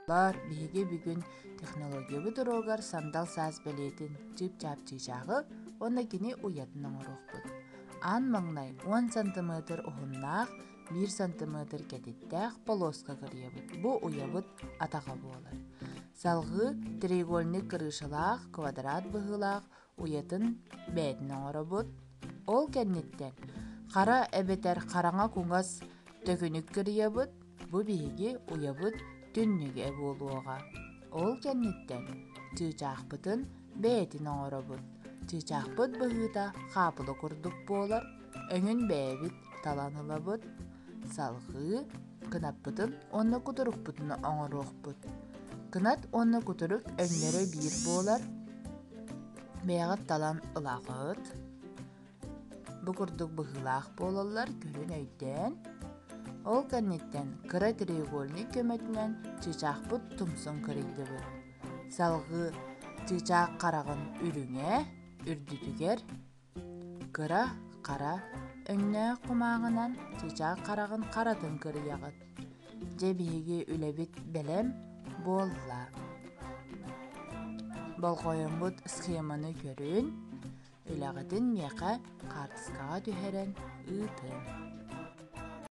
Биһиги бүгүн технологиябыт уруогар сандал саас бэлиэтин чыып-чаап чыычааҕы уонна кини уйатын оҥоруохпут. Аан маҥнай 10 сантиметр уһуннаах, 1 сантиметр кэтиттээх полоска кырыйабыт. Бу уйабыт атаҕа буолар. Салҕыы треугольник крышалаах, квадрат быһыылаах уйатын бэйэтин оҥоробут. Ол кэнниттэн хара эбэтэр хараҥа куҥас төкүнүк кырыйабыт, бу биһиги уйабыт түннүгэ буолуоҕа. Ол кэнниттэн чыычаахпытын бэйэтин оҥоробут. Чыычаахпыт быһыыта хаапыла курдук буолар, өҥүн бэйэбит талан ылабыт. Салҕыы кынаппытын уонна кутурукпутун оҥоруохпут. Кынат уонна кутурук өҥнөрө биир буолар. Бэйэҕит талан ылаҕыт. Бу курдук быһыылаах буолаллар көрүн өйдөөн. Ол кэнниттэн кыра треугольник көмөтүнэн чыычаахпыт тумсун кырыйдыбыт. Салҕыы чыычаах хараҕын үрүҥэ, үрдүтүгэр Кыра, хара, өҥнөөх кумааҕынан чыычаах хараҕын харатын кырыйаҕыт. Дьэ биһиги үлэбит бэлэм буолла. Болҕойоҥҥут схеманы көрүн, үлэҕитин миэхэ хаартыскаҕа түһэрэн ыытын.